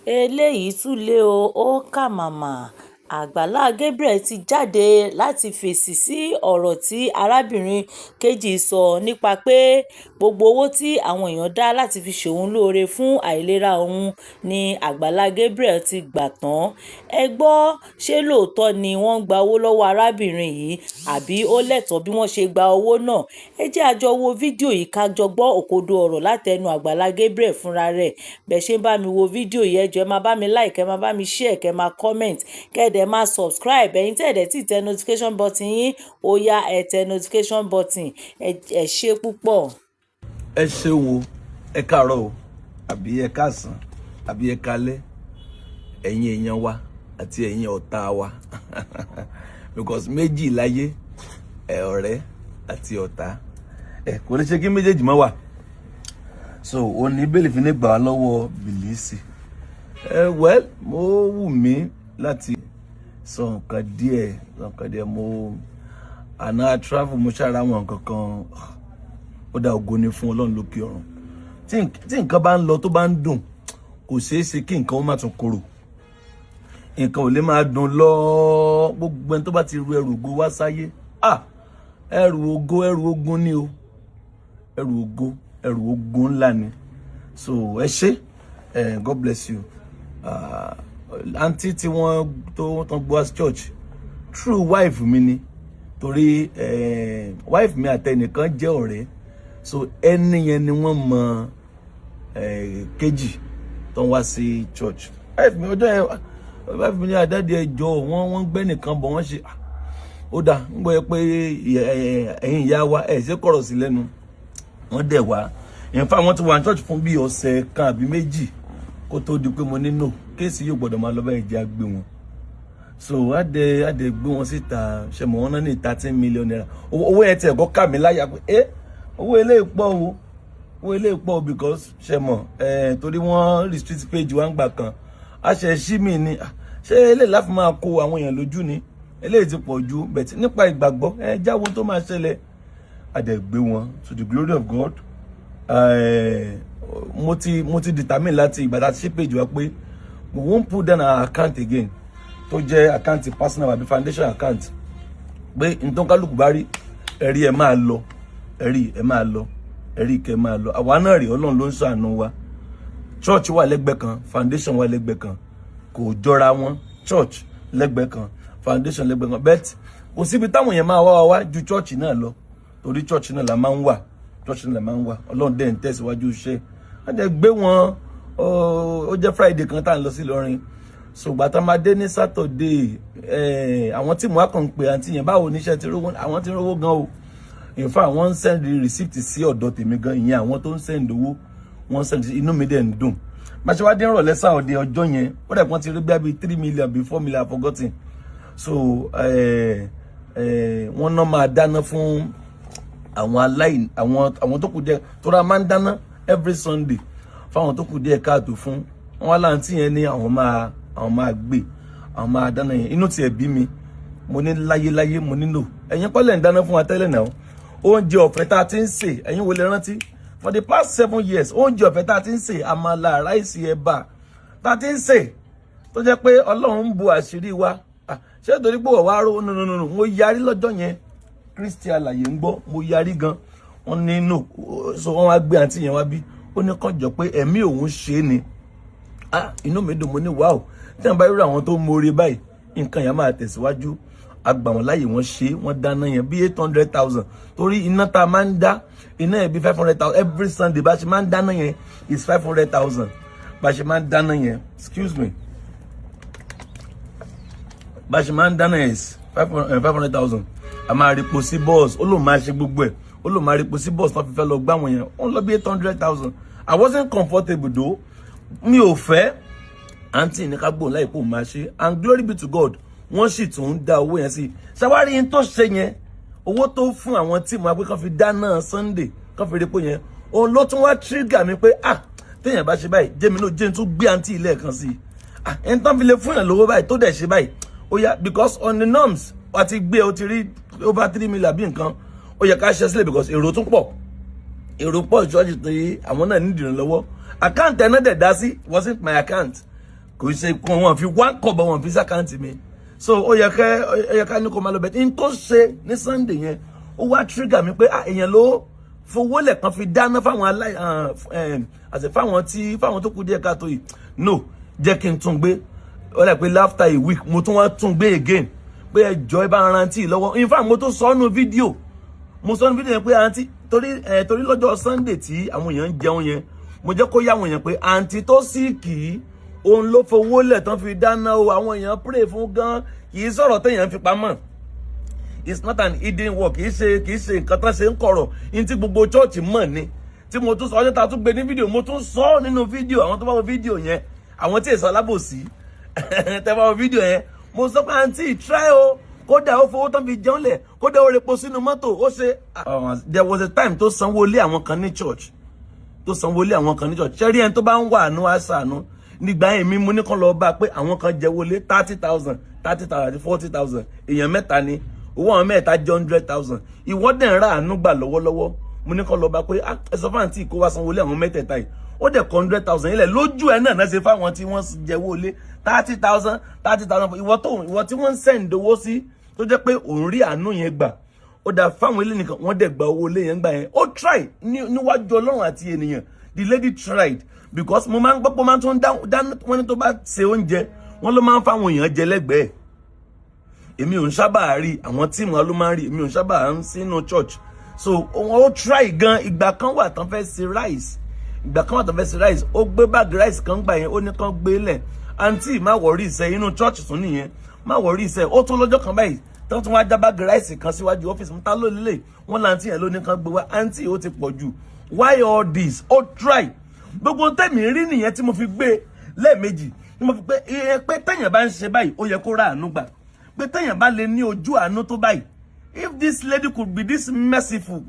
Eléyìí tún lé o, ó kàmàmà. Àgbàlá Gabriel ti jáde láti fèsì sí ọ̀rọ̀ tí arábìnrin kejì sọ nípa pé gbogbo owó tí àwọn èèyàn dá láti fi ṣòun lóore fún àìlera òun ní Àgbàlá Gabriel ti gbà tán. Ẹ gbọ́, ṣé lóòótọ́ ni wọ́n ń gba owó lọ́wọ́ arábìnrin yìí àbí ó lẹ́tọ̀ọ́ bí wọ́n ṣe gba owó náà? Ẹ jẹ́ a jọ wo fídíò yìí ká jọ gbọ́ òkodo ọ̀rọ̀ látẹnu Àgbàlá Gabriel fúnra rẹ̀. Bẹ́ẹ̀ ṣe ń bá mi wo fídíò yìí, ẹ jọ̀ọ́, ẹ máa bá mi like, ẹ máa bá mi share, kẹ́ máa comment, kẹ́ dẹ̀ máa subscribe. Ẹ̀yin tí ẹ dẹ̀ tí tẹ notification button yín, ó yá, ẹ tẹ notification button. Ẹ ṣé púpọ̀. Ẹ ṣeun o. Ẹ káàárọ̀ o, àbí ẹ káàsán, àbí ẹ káalẹ́, ẹ̀yin èèyàn wa àti ẹ̀yin ọ̀tá wa, because méjì láyé ẹ, ọ̀rẹ́ àti ọ̀tá. Ẹ kò lè ṣe kí méjèèjì má wà. So òní bẹ́ẹ̀lì fi ní gbà wá lọ́wọ́ bìlísì. Ẹ well, mo wù mí láti sọ nǹkan díẹ̀, sọ nǹkan díẹ̀. Mo àná travel, mo ṣàrà àwọn nǹkan kan. Ó dá ògo ni fún Ọlọ́run lókè ọ̀run. Tí nǹkan bá ń lọ, tó bá ń dùn, kò ṣeé ṣe kí nǹkan ó má tún korò. Nǹkan ò lè máa dùn lọ. Gbogbo ẹni tó bá ti ru ẹrù ògo wá sáyé, ah, ẹrù ògo, ẹrù ogun ni o. Ẹrù ògo, ẹrù ogun ńlá ni. So ẹ ṣé ẹ, God bless you. Àǹtí tí wọ́n tó tán gbọ́ sí church through wife mi ni, torí wife mi àtẹnìkan jẹ́ ọ̀rẹ́. So ẹni yẹn ni wọ́n mọ kejì tó ń wá sí church. Wife mi, ọjọ́ yẹn, wife mi ní àdáde ẹjọ́ wọ́n gbẹ́ nìkan bọ̀. Wọ́n ṣe ó dà ń gbọ́ pé ẹ̀yin ìyá wa ẹ̀ ṣe kọ̀rọ̀ sí lẹ́nu. Wọ́n dẹ̀ wá. In fact, wọ́n ti wà ní church fún bí ọ̀sẹ̀ kan àbí 2 kó tó di pé mo ní no, case yóò gbọ́dọ̀ máa lọ bẹ́ẹ̀, jẹ́ àgbé wọn. So adẹ gbé wọn síta. Ṣe mọ̀, wọn náà ní ₦13 million. Owó yẹn tiẹ̀ kọ́ kà mí láyà pé ẹ owó eléyìí pọ̀ o, owó eléyìí pọ̀ o, because ṣe mọ̀ ẹ, torí wọ́n restrict page wa ń gbà kan, a ṣe ṣí mi ni. Ah, ṣé eléyìí láti máa kó àwọn èèyàn lójú ni? Eléyìí ti pọ̀ ju bẹ̀tí nípa ìgbàgbọ́ ẹ jáwọ́ tó máa ṣẹlẹ̀. A dẹ̀ gbé wọn to the glory of God. Mo ti determine láti ìgbà tá a ti ṣe page wa pé we won't put down our account again, tó jẹ́ account personal àbí foundation account, pé nǹkan kálukú bá rí, ẹ̀rí ẹ̀ máa lọ, ẹ̀rí ẹ̀ máa lọ, ẹ̀rí kẹ́ máa lọ. Àwa náà rí, Ọlọ́run ló ń ṣàánú wa. Church wà lẹ́gbẹ̀ẹ́ kan, foundation wà lẹ́gbẹ̀ẹ́ kan, kò jọra wọn. Church lẹ́gbẹ̀ẹ́ kan, foundation lẹ́gbẹ̀ẹ́ kan, but kò síbi táwọn èèyàn máa wá wá wá ju church náà lọ, torí church náà la máa ń wà, church náà la máa ń wà. Ọlọ́run dẹ̀ ń tẹ̀síwájú iṣẹ́. Wọ́n dẹ̀ gbé wọn. Ó jẹ́ Friday kan tá à ń lọ sí Ìlọrin. Ṣùgbọ́n tá a máa dé ní Saturday, àwọn tí mo á kàn ń pè àǹtí yẹn, báwo níṣẹ́ ti rówó? Àwọn tí ń rówó gan o. In fact, wọ́n ń send receipt sí ọ̀dọ̀ tèmi gan. Ìyẹn àwọn tó ń send owó, wọ́n ń send. Inú mi dẹ̀ ń dùn. Bá ṣe wá dé ìrọ̀lẹ́ Saturday ọjọ́ yẹn, ó dẹ̀ pọ́n ti rí bí i 3 million bí 4 million, forgotten. So wọ́n náà máa dáná fún àwọn aláìní, àwọn tó kù díẹ̀ tó ra máa ń dáná every Sunday fáwọn tó kù díẹ̀ káàtó fún wọn. Wá láǹtí yẹn ní àwọn máa gbé, àwọn máa dáná yẹn. Inú tiẹ̀ bí mi. Mo ní láyéláyé, mo nílò ẹ̀yin pọ́lẹ̀ ń dáná fún wa tẹ́lẹ̀ náà. Oúnjẹ ọ̀fẹ́ tá a ti ń sè, ẹ̀yin wo lè rántí for the past 7 years, oúnjẹ ọ̀fẹ́ tá a ti ń sè, àmàlà, rice, ẹ̀bà tá a ti ń sè, tó jẹ́ pé Ọlọ́run ń bo àṣírí wa. Ṣé torí pé wọ́n wá ró? No, no, no, mo yarí lọ́jọ́ yẹn. Kristi alàyè ń gbọ́, mo yarí gan. Wọ́n ní no. So wọ́n wá gbé àǹtí yẹn wá bí. Ó ní kàn jọ pé ẹ̀mí òun ṣe é ni. Ah, inú mi dùn. Mo ní wow, tí wọn bá rí àwọn tó ń mórí báyìí, nǹkan yẹn máa tẹ̀síwájú. Agbà wọn láàyè, wọ́n ṣe, wọ́n dáná yẹn bí 800,000, torí iná tá a máa ń dá, iná yẹn bí 500,000 every Sunday. Bá ṣe máa ń dáná yẹn is 500,000. Bá ṣe máa ń dáná yẹn, excuse me, bá ṣe máa ń dáná yẹn is 500,000. A máa rí epo sí bọ́ọ̀sì, ó lóun máa ṣe gbogbo ẹ̀, ó lóun máa rí epo sí bọ́ọ̀sì tó fi fẹ́ lọ gbá wọn yẹn. Ó ń lọ bí 800,000. I wasn't comfortable though, mi ò fẹ́. Àǹtí ní ká gbóhùn láì kó máa ṣe, and glory be to God, wọ́n sì tún ń dá owó yẹn sí. Ṣàwárí yín tó ṣe yẹn, owó tó fún àwọn team wa pé kán fi dáná Sunday, kán fi repo yẹn, òun ló tún wá trigger mi pé ah, téèyàn bá ṣe báyìí, jẹ́mi náà jẹ́ n tún gbé àǹtí ilé kan sí i. Ah, ẹni tán fi lè fún yàn lówó báyìí, tó dẹ̀ ṣe báyìí, ó yá, because on the norms, wà ti gbé o ti rí over 3 million bí nǹkan, ó yẹ ká ṣe sílẹ̀, because èrò tún pọ̀, èrò pọ̀. Ṣọ́ọ̀ṣì tó yé àwọn náà nídìí ìrànlọ́wọ́. Account ẹ̀ náà dẹ̀ dá sí wasn't my account. Kò ṣe kó wọn fi one kọ́bọ̀, wọn fi sí account mi. So ó yẹ ká ní kó máa lọ bẹ́ẹ̀. N tó ṣe ní Sunday yẹn, ó wá trigger mi pé, ah, èèyàn ló fowó lẹ̀kan fi dáná fáwọn aláì àti fáwọn tí fáwọn tó kù díẹ̀ káàtó yìí. No, jẹ́ kí n tún gbé. Ó dà pé after a week, mo tún wá tún gbé again pé ẹjọ́, ẹ bá ń rántí lọ́wọ́. In fact, mo tún sọ nínú fídíò, mo sọ nínú fídíò yẹn pé àǹtí, torí lọ́jọ́ Sunday tí àwọn èèyàn ń jẹun yẹn, mo jẹ́ kó yá àwọn èèyàn pé àǹtí tó sì kì í, òun ló fowó lẹ̀ tán fi dáná o. Àwọn èèyàn pray fún gan. Kì í sọ̀rọ̀ téèyàn fi pamọ́. It's not an hidden work. Kì í ṣe nǹkan tán ṣe ń kọ̀rọ̀ ní tí gbogbo church mọ̀ ni. Tí mo tún sọ ọjọ́ ta tún gbé ní fídíò, mo tún sọ nínú fídíò. Àwọn tó bá wo fídíò yẹn, àwọn tí èso alábòsí tẹ́ bá wo fídíò yẹn, mo sọ pé àǹtí try o. Kódà ó fowó tán fi jẹun lẹ̀, kódà ó repo sínú mọ́tò, ó ṣe. There was a time tó sanwó lé àwọn kan ní church, tó sanwó lé àwọn kan ní church. Ṣẹ́rí, ẹni tó bá ń wà àánú àṣàánú. Nígbà yẹn mi, mo ní kàn lọ bá pé àwọn kan jẹ́wọ́ lé 30,000, 30,000 àti 40,000. Èèyàn mẹ́ta ni, owó àwọn mẹ́ta jẹ́ 100,000. Ìwọ dẹ̀ ń ra àánú gbà lọ́wọ́lọ́wọ́. Mo ní kàn lọ bá pé ẹ sọ fún àǹtí kó wá sanwó lé àwọn mẹ́tẹ̀ẹ̀ta yìí. Ó dẹ̀ kọ́ 100,000 ilẹ̀ lójú ẹ̀ náà ṣe fáwọn tí wọ́n jẹ́wọ́ lé 30,000, 30,000. Ìwọ tí wọ́n ń send owó sí, tó jẹ́ pé òun rí àánú yẹn gbà, ó dà fáwọn ilé nìkan, wọ́n dẹ̀ gba owó ilé yẹn gbà yẹn. Ó try níwájú Ọlọ́run àti ènìyàn. The lady tried, because mo máa ń gbọ́ pé ó máa ń tún dáná. Wọ́n ní tó bá ṣe oúnjẹ, wọ́n ló máa ń fáwọn èèyàn jẹ lẹ́gbẹ̀ẹ́. Èmi ò ń sábà rí, àwọn team wa ló máa ń rí. Èmi ò ń sábà ń sínú church. So ó try gan. Ìgbà kan wà tán fẹ́ ṣe rice, ìgbà kan wà tán fẹ́ ṣe rice, ó gbé báàgì rice kan gbà yẹn, ó ní kán gbé lẹ̀. Àǹtí, má worry iṣẹ́ inú church tún nìyẹn, má worry iṣẹ́. Ó tún lọ́jọ́ kan báyìí tán tún wá já báàgì rice kan síwájú ọ́fíìsì. Ta ló lélẹ̀? Wọ́n láǹtí yẹn ló ní kán gbé wá. Àǹtí, ó ti pọ̀ jù. Why all this? Ó try. Gbogbo tẹ̀mí rí nìyẹn tí mo fi gbé lẹ́ẹ̀mejì, tí mo fi pé ẹ pé tẹ̀yàn bá ń ṣe báyìí, ó yẹ kó rà àánú gbà, pé tẹ̀yàn bá lè ní ojú àánú tó báyìí, if this lady could be this merciful,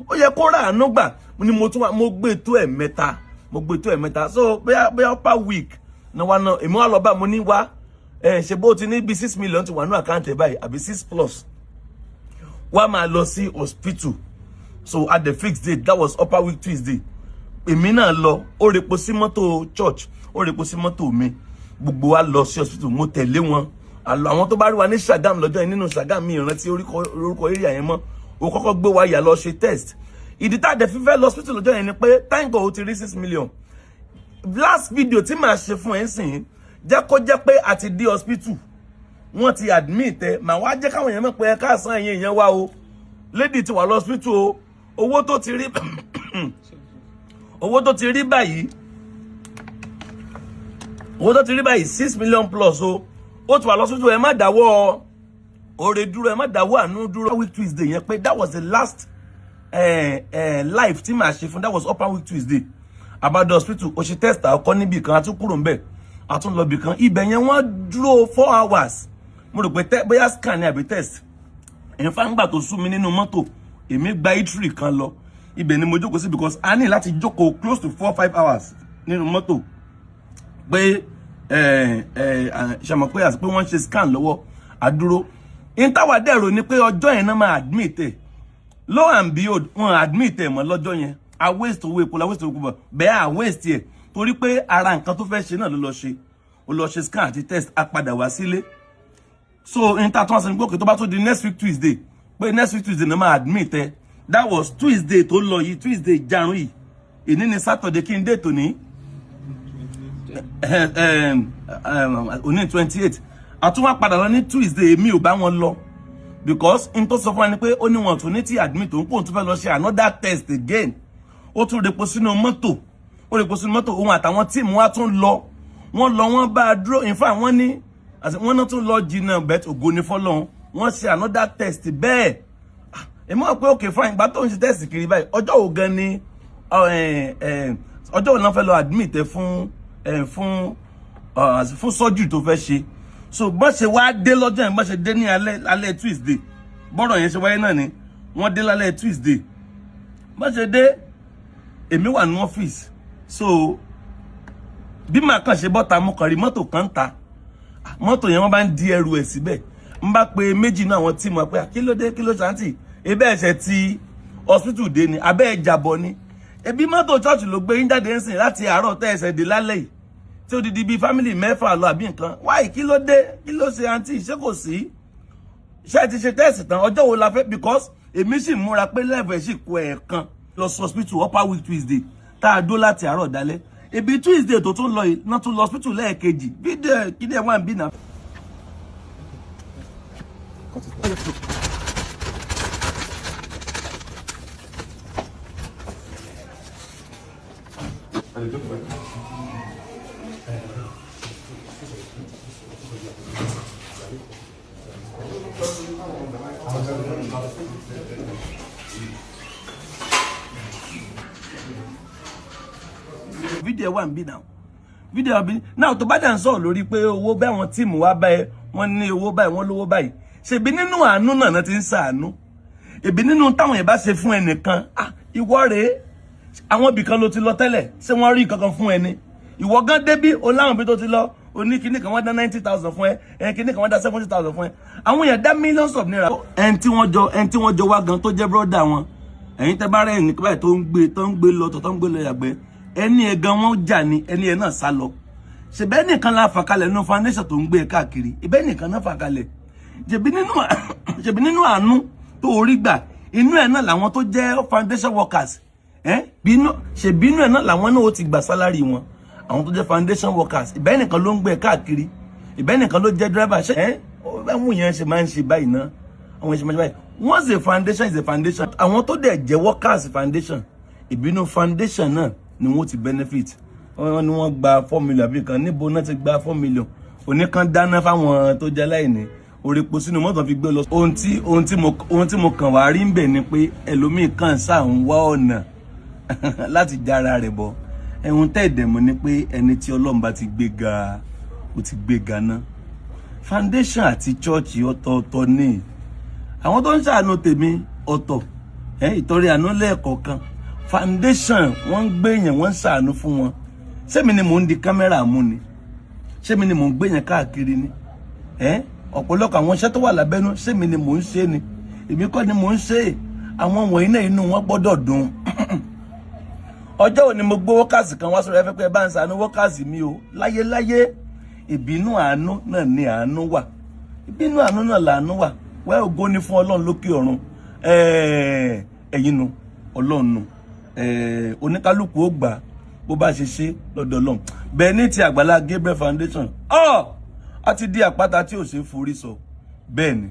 ó yẹ kó rà àánú gbà ni. Mo tún wá mo gbé tó ẹ̀mẹ́ta, mo gbé tó ẹ̀mẹ́ta. So bóyá upper week ní wa náà, èmi wá lọ bá, mo ní wá ẹ ṣe bó ti ní bí 6 million ti wà ní account ẹ̀ báyìí, àbí six plus, wá máa lọ sí hospital. So at the fixed date, that was upper week Tuesday, èmi náà lọ. Ó repo sí mọ́tò church, ó repo sí mọ́tò mi, gbogbo wa lọ sí hospital. Mo tẹ̀lé wọn àlọ́. Àwọn tó bá rí wa ní Ṣàgámù lọ́jọ́ yẹn, nínú Ṣàgámù, mi ìrántí orúkọ area yẹn mọ́. Ó kọ́kọ́ gbé wa yà lọ ṣe test. Ìdí tá a dẹ̀ fífẹ́ lọ hospital lọ́jọ́ yẹn ni pé, thank God, ó ti rí 6 million. Last video tí màá ṣe fún ẹ sìn, jẹ́ kó jẹ́ pé a ti dé hospital, wọ́n ti admit ẹ. Màá wá jẹ́ káwọn èèyàn mọ̀ pé ẹ káàsán, ẹ̀yin èèyàn wá o, lady ti wà lọ hospital o. Owó tó ti rí báyìí, owó tó ti rí báyìí, 6 million plus o. Ó ti wà lọ hospital. Ẹ má dáwọ́ oore dúró, ẹ má dáwọ́ àánú dúró. Week Tuesday yẹn pé that was the last live tí màá ṣe fún. That was upper week Tuesday. Abado hospital, ó ṣe test àkọ́kọ́ níbì kan, a tún kúrò ńbẹ̀, a tún lọ bì kan. Ibẹ̀ yẹn, wọ́n dúró 4 hours. Mo rò pé bóyá scan ni àbí test. Ìfáǹgbà tó sú mi nínú mọ́tò, èmi gba eatery kan lọ. Ibẹ̀ ni mo jókòó sí, because a ní láti jókòó close to 4-5 hours nínú mọ́tò pé ṣàmọ̀ pé àti pé wọ́n ń ṣe scan lọ́wọ́, àdúró ìtawà dẹ̀rọ ni pé ọjọ́ yẹn náà máa admit ẹ̀. Lo and behold, wọn admit ẹ̀ mọ́ lọ́jọ́ yẹn. A waste owó epo la waste owó epo bọ̀ bẹ́ẹ̀, a waste ẹ̀ torí pé ara nǹkan tó fẹ́ ṣe náà ló lọ ṣe. Ó lọ ṣe scan àti test, a padà wá sílé. So n ta tó wá sí ní gbókè tó bá tó di next week Tuesday, pé next week Tuesday náà máa admit ẹ. That was Tuesday tó lọ yìí, Tuesday jarun yìí. Èní ni Saturday, kí n dé tòní, òní 28. Àtúnwá padà lọ ní Tuesday. Èmi ò bá wọn lọ because n tó sọ fún wa ni pé ó ní wọn tún ní tí admit òun, kóun tún fẹ́ lọ ṣe another test again. Ó tún repo sínú mọ́tò, ó repo sínú mọ́tò. Òun àtàwọn team wa tún lọ, wọ́n lọ, wọ́n bá a dúró. In fact, wọ́n ní wọ́n náà tún lọ jìnnà bẹ́ẹ̀. Ògo ní fọlọ́run, wọ́n ṣe another test bẹ́ẹ̀. Èmi wọ́n pé okay, fine. Ìgbà tó ń ṣe test kiri báyìí, ọjọ́ wo gan ni, ọjọ́ wo náà fẹ́ lọ admit ẹ fún surgery tó fẹ́ ṣe? So bọ́n ṣe wá dé lọ́jọ́ yẹn, bọ́n ṣe dé ní alẹ́ alẹ́ Tuesday, bọ́rọ̀ yẹn ṣe wáyé náà ni wọ́n dé lálẹ́ Tuesday. Bọ́n ṣe dé, èmi wà ní ọ́fíìsì. So bí màá kàn ṣe bọ́ta, mo kàn rí mọ́tò kan ta. Mọ́tò yẹn, wọ́n bá ń di ẹrù ẹ̀ síbẹ̀. Ń bá pe méjì náà àwọn team pé, kí ló dé? Kí ló ṣàǹtì ebe? Ẹ̀ṣẹ̀ ti hospital dé ni abẹ́ ẹ̀ jàbọ̀ ni? Ebi mọ́tò church ló gbé yín jáde ń sìn láti àárọ̀ tẹ́ ẹsẹ̀ dé lálẹ́ yìí. Tí ó di di bíi family 6 lọ àbí nǹkan. Wáyé, kí ló dé? Kí ló ṣe àǹtí? Ṣé kò sí? Ṣé ẹ ti ṣe test tán? Ọjọ́ wo la fẹ́? Because èmi sì múra pé level ẹ̀ sì kó ẹ̀ẹ̀kan lọ sí hospital upper week Tuesday tá a dó láti àárọ̀ dálẹ́. Ibi Tuesday tó tún lọ yìí náà, tún lọ hospital lẹ́ẹ̀kejì. Fídíò kí ni ẹ̀ wá ń bí náà. Cut it. Fídíò ẹ̀ wà ń bí náà, fídíò ẹ̀ bí náà. Tó bá dẹ̀ ń sọ̀rọ̀ lórí pé owó bẹ́ẹ̀, wọn team wá báyìí, wọ́n ní owó báyìí, wọ́n lówó báyìí. Ṣèbí nínú àánú náà ti ń ṣàánú. Èbí nínú táwọn yẹn bá ṣe fún ẹnìkan, ah, ìwọ rèé, àwọn ibìkan ló ti lọ tẹ́lẹ̀, ṣé wọ́n rí kankan fún ẹni? Ìwọ gan débí o láwọn ibi tó ti lọ, o ní kíní kan, wọ́n dá 90,000 fún ẹ, ẹ kíní kan, wọ́n dá 70,000 fún ẹ. Àwọn èèyàn dá millions of naira. Ẹni tí wọ́n jọ wá gan tó jẹ́ brother wọn, ẹ̀yin tẹ́ bá rẹ̀ ẹnì báyìí tó ń gbé lọ tó ń gbé lọ yàgbẹ́, ẹni ẹ̀ gan wọ́n jà ní, ẹni ẹ̀ náà sá lọ. Ṣèbẹ́ nìkan la fà kalẹ̀ nínú foundation tó ń gbé káàkiri? Ìbẹ́ nìkan náà fà kalẹ̀. Ṣèbí nínú àánú tó orí gbà, inú ẹ̀ náà làwọn tó jẹ́ foundation workers ẹ́ bínú. Ṣèbí inú ẹ̀ náà làwọn náà ó ti gbà salary wọn, àwọn tó jẹ́ foundation workers? Ìbẹ́ nìkan ló ń gbé káàkiri, ìbẹ́ nìkan ló jẹ́ driver. Ṣe ẹ́ báwọn yẹn ṣe máa ń ṣe báyìí náà, àwọn ṣe máa ń ṣe báyìí. Once a foundation is a foundation, àwọn tó dẹ̀ jẹ́ workers foundation, ìbínú foundation náà ni wọ́n ti benefit. Wọ́n ní wọ́n gba 4 million àbí kan. Níbo náà ti gba 4 million? Oníkan dáná fáwọn tó jẹ́ aláìní, orí epo sínú mọ́tò fi gbé lọ. Ohun tí mo kàn wá rí ń bẹ̀ ni pé ẹlòmíì kàn sáà ń wá ọ̀nà láti jára rẹ̀ bọ̀. Ẹ̀hún tẹ́ ìdẹ̀mọ́ ni pé ẹni tí Ọlọ́run bá ti gbé ga, ó ti gbé ga ná. Foundation àti church, ọ̀tọ̀ọ̀tọ̀ ni. Àwọn tó ń ṣàánú tèmi ọ̀tọ̀, ìtọrẹ àánú lẹ́ẹ̀kọ̀ọ̀kan. Foundation, wọ́n ń gbé èèyàn, wọ́n ń ṣàánú fún wọn. Sẹ́mi ni mò ń di kámẹ́rà mú ni? Sẹ́mi ni mò ń gbé yẹn káàkiri ni? Ọ̀pọ̀lọpọ̀ àwọn iṣẹ́ tó wà lábẹ́nú, sẹ́mi ni mò ń ṣe ni? Èmi kọ́ ni mò ń ṣe. Àwọn wọ̀nyí náà, inú wọn gbọ́dọ̀ dùn. Ọjọ́ òní mo gbé workers kan wá sọ̀rọ̀ ẹ fẹ́ pé ẹ bá ń ṣàánú workers mi o. Láyéláyé, ìbínú àánú náà ni àánú wà, ìbínú àánú náà làánú wà. Wẹ́ ògo ni fún Ọlọ́run lókè ọ̀run. Ẹ̀yin nu Ọlọ́run nu, oníkálukú ó gbà bó bá ṣe ṣe lọ́dọ̀ Ọlọ́run. Bẹ́ẹ̀ ní ti Àgbàlá Gabriel Foundation, ọ́ a ti di àpáta tí ò ṣe é forí sọ. Bẹ́ẹ̀ ni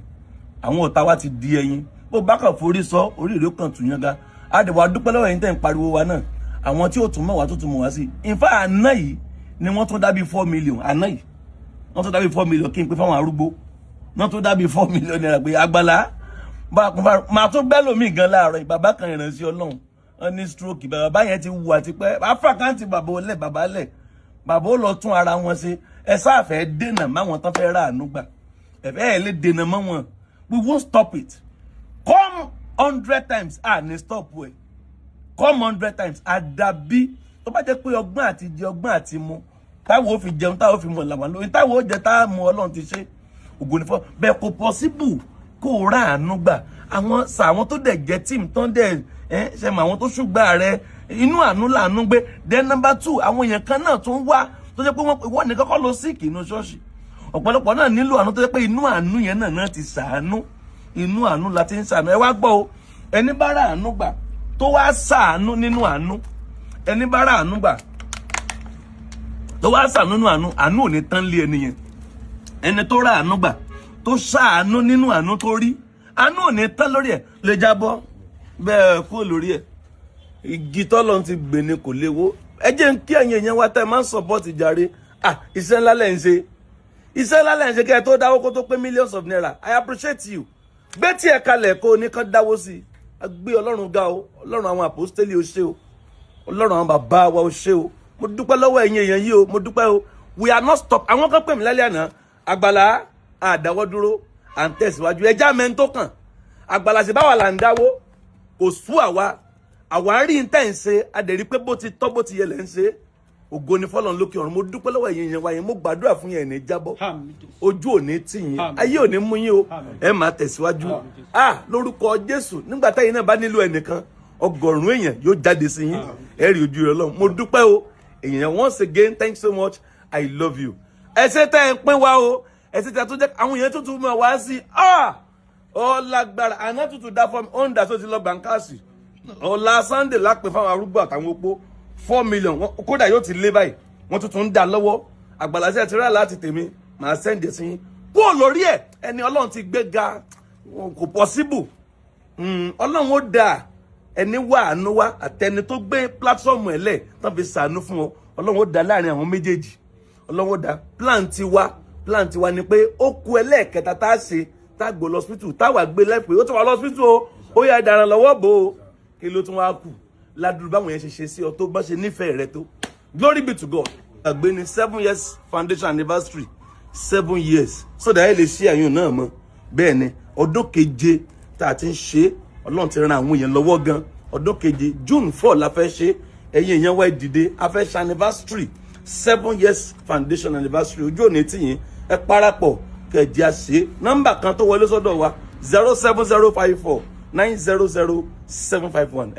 àwọn ọ̀tá wa ti di ẹyin, bó bá kàn forí sọ, orí ìlú kan tún yángá. A dẹ̀ wá dúpẹ́ lọ́wọ́ ẹ̀yin tẹ́ ń pariwo wa náà, àwọn tí ó tún mọ̀ wá, tó tún mọ̀ wá sí. In fact, àná yìí ni wọ́n tún dábí 4 million. Àná yìí wọ́n tún dábí 4 million kí n pé fáwọn arúgbó. Wọ́n tún dábí ₦4 million pé Àgbàlá bá a kún fáwọn. Màá tún bẹ́ lómi gan láàárọ̀ yìí. Bàbá kan, ìrànṣẹ́ Ọlọ́run, wọ́n ní stroke. Bàbá yẹn ti wù àti pẹ́ afáàkáǹtì bàbá olè, bàbá lẹ̀, bàbá ó lọ tún ara wọn ṣe. Ẹ sáàfẹ́ dènà máwọn tán fẹ́ rà àánú gbà, ẹ̀fẹ́ ẹ̀ lè dènà mọ́ wọn. We won't stop it. Come 100 times, ah, ní stop ẹ̀. Come 100 times. Àdàbí tó bá jẹ́ pé ọgbọ́n àti jẹ, ọgbọ́n àti mu, táwọn ò fi jẹun, táwọn ò fi mọ̀ làwọn lóyún, táwọn ò jẹ, táwọn mu, Ọlọ́run ti ṣe, ògo ní fọ́ bẹ́ẹ̀. Kò possible kó o rà àánú gbà. Àwọn sà, àwọn tó dẹ̀ jẹ́ team tán dẹ̀ ẹ ṣe mọ àwọn tó ṣùgbà rẹ, inú àánú làánú gbé. Then number two, àwọn èèyàn kan náà tún wá tó jẹ́ pé wọ́n ní kọ́kọ́ lọ sick inú ṣọ́ọ̀ṣì. Ọ̀pọ̀lọpọ̀ náà nílò àánú, tó jẹ́ pé inú àánú yẹn náà ti ṣàánú. Inú àánú la ti ń ṣàánú. Ẹ wá gbọ́ o, ẹni bá rà àánú gbà tó wá ṣàánú nínú àánú, ẹni bá rà àánú gbà tó wá ṣàánú nínú àánú, àánú ò ní tán lé ẹni yẹn. Ẹni tó rà àánú gbà tó ṣàánú nínú àánú tó rí, àánú ò ní tán lórí ẹ̀. Lè jábọ́ bẹ́ẹ̀ kúrò lórí ẹ̀. Igi tọ́lọ́ ti gbè ní kò léwó. Ẹ jẹ́ ń kí ẹ̀yin èèyàn wa tẹ́ ẹ máa ń support jàre. Ah, iṣẹ́ ńlá lẹ̀ ń ṣe, iṣẹ́ ńlá lẹ̀ ń ṣe. Kẹ́ ẹ tó dáwó kó tó pé millions of naira, I appreciate you. Gbé tí ẹ kalẹ̀ kó o ní kán dáwó sí i. A gbé Ọlọ́run ga o. Ọlọ́run àwọn àpòstélì, o ṣé o. Ọlọ́run àwọn bàbá wa, o ṣé o. Mo dúpẹ́ lọ́wọ́ ẹ̀yin èèyàn yìí o, mo dúpẹ́ o. We are not stop. Àwọn kan pè mí lálẹ́ àná, Àgbàlá, àdáwọ́ dúró, à ń tẹ̀síwájú. Ẹjá mẹ́rin tó kàn, Àgbàlá ṣe báwa là ń dáwó, kò sú àwa. Àwa rí n tẹ́ ń ṣe, adẹ̀rí pé bó ti tọ́, bó ti yẹ lẹ́ ń ṣe. Ògo ni fọlọ́n lókè ọ̀run. Mo dúpẹ́ lọ́wọ́ ẹ̀yin èèyàn wa yẹn. Mo gbàdúrà fún yẹn, ní jábọ́. Àmín Jésù. Ojú ò ní tì yín. Àmín. Ayé ò ní mú yín o. Àmín. Ẹ máa tẹ̀síwájú. Àmín Jésù. Ah, lórúkọ Jésù, nígbà táyìn náà bá nílò ẹnìkan, ọgọ́rùn-ún èèyàn yóò jáde sí yín. Ẹ rí ojú rẹ lọ́run. Mo dúpẹ́ o, èèyàn. Once again, thanks so much. I love you. Ẹ ṣé tẹ́ ẹ ń pín wa o. Ẹ ṣé tẹ́ ẹ tó jẹ́ àwọn èèyàn tuntun mọ̀ wá sí. Ah, ó lágbára. Àná tuntun dá fún mi, ó ń dà tó ti lọ gbàǹkàsì. Ọ̀la Sunday lápè fáwọn arúgbó àtàwọn opó, 4 million. Kódà yóò ti lé báyìí, wọ́n tuntun ń dà lọ́wọ́. Àgbàlá sí ẹ ti rà láti tèmi, màá send ẹ̀ sí yín. Kúrò lórí ẹ̀, ẹni Ọlọ́run ti gbé ga, kò possible. Ọlọ́run ó dà ẹni wá àánú wá, àtẹni tó gbé platform ẹ̀ lẹ̀ tán fi sàánú fún ọ. Ọlọ́run ó dà láàrin àwọn méjèèjì, Ọlọ́run ó dà. Plan tiwa ni pé ó kú ẹlẹ́ẹ̀kẹta tá a ṣe, tá a gbé lọ hospital, táwa gbé lẹ́pẹ́, ó tún wà lọ hospital o, ó yà dára lọ́wọ́ bò ó. Kí ló tún wá kù ládùúgbò báwọn yẹn ṣe ṣe sí ọ tó bá ṣe nífẹ̀ẹ́ rẹ tó? Glory be to God. Àgbé ni 7 years foundation anniversary, 7 years, so that ẹ lè ṣe àyùn náà mọ́. Bẹ́ẹ̀ ni, ọdún keje tá a ti ń ṣe, Ọlọ́run ti ran àwọn èèyàn lọ́wọ́ gan. Ọdún keje, June 4 la fẹ́ ṣe. Ẹ̀yin èèyàn wá, dìde, a fẹ́ ṣe anniversary, 7 years foundation anniversary. Ojú òní tìyín, ẹ parapọ̀ kẹjẹ àṣẹ. Nọ́mbà kan tó wọlé sọ́dọ̀ wa, 07054900751.